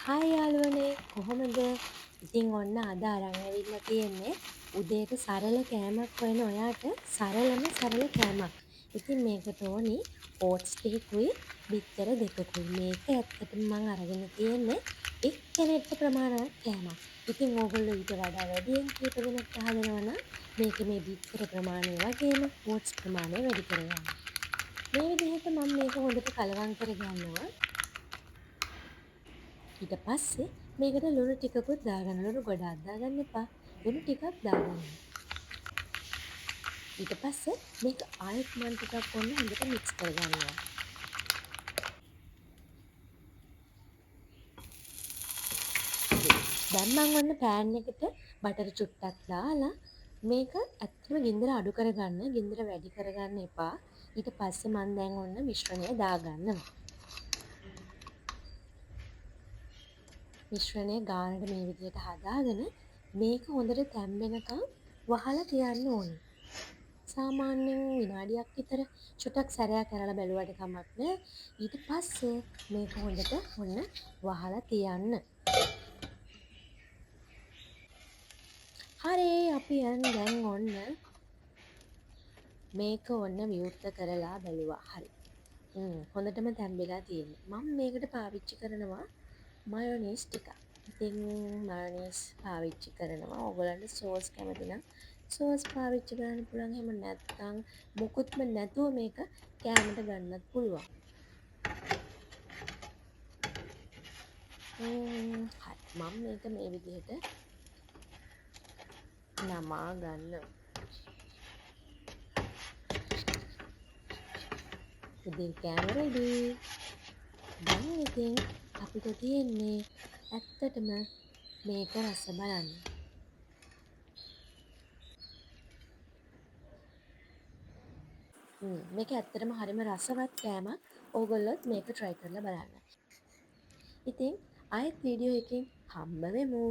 Hi යාළුවනේ, කොහොමද? ඉතින් ඔන්න අද අරන් ඇවිල්ලා තියෙන්නේ උදේට සරල කෑමක් හොයන ඔයාට සරලම සරල කෑමක්. ඉතින් මේකට ඕනි ඕට්ස් ටිකකුයි බිත්තර දෙකකුයි. මේක ඇත්තටම මං අරගෙන තියෙන්නේ එක්කෙනෙක්ට ප්‍රමාණවත් කෑමක්. ඉතින් ඕගොල්ලෝ ඊට වඩා වැඩියෙන් කීප දෙනෙක්ට හදනවා නම් මේකේ මේ බිත්තර ප්‍රමාණය වගේම ඕට්ස් ප්‍රමාණය වැඩි කරගන්න. මේ විදිහට මම මේක හොඳට කලවම් කරගන්නවා. ඊට පස්සේ මේකට ලුණු ටිකකුත් දාගන්න. ලුණු ගොඩාක් දාගන්න එපා. ලුණු ටිකක් දාගන්න. ඊට පස්සේ මේක ආයෙත් මං ටිකක් ඔන්න හොඳට මික්ස් කරගන්නවා. දැන් මං ඔන්න පෑන් එකට බටර් චුට්ටක් දාලා මේක ඇත්තටම ගින්දර අඩු කරගන්න, ගින්දර වැඩි කරගන්න එපා. ඊට පස්සේ මං දැන් ඔන්න මිශ්‍රණය දාගන්නවා. මිශ්‍රණය ගානට මේ විදිහට හදාගෙන මේක හොඳට තැම්බෙනකන් වහලා තියන්න ඕනේ. සාමාන්‍යයෙන් විනාඩියක් විතර චුට්ටක් සැරයක් ඇරලා බැලුවට කමක් නෑ. ඊට පස්සේ මේක හොඳට ඔන්න වහලා තියන්න. හරි, අපි යන් දැන් ඔන්න මේක ඔන්න විවෘත කරලා බැලුවා. හරි. හොඳටම තැම්බිලා තියෙන්නේ. මම මේකට පාවිච්චි කරනවා මයොනීස් ටිකක්. ඉතින් මයොනීස් පාවිච්චි කරනවා. ඕගොල්ලන්ට සෝස් කැමති නම් සෝස් පාවිච්චි කරන්න පුළුවන්. එහෙම නැත්නම් මොකුත්ම නැතුව මේක කෑමට ගන්නත් පුළුවන්. හරි. මම මේක මේ විදිහට නමා ගන්නවා. උදේ කෑම රෙඩි. දැන් ඉතින් අපිට තියෙන්නේ ඇත්තටම මේක රස බලන්න. මේක ඇත්තටම හරිම රසවත් කෑමක්. ඕගොල්ලොත් මේක try කරලා බලන්න. ඉතින් ආයෙත් වීඩියෝ එකකින් හම්බ වෙමු.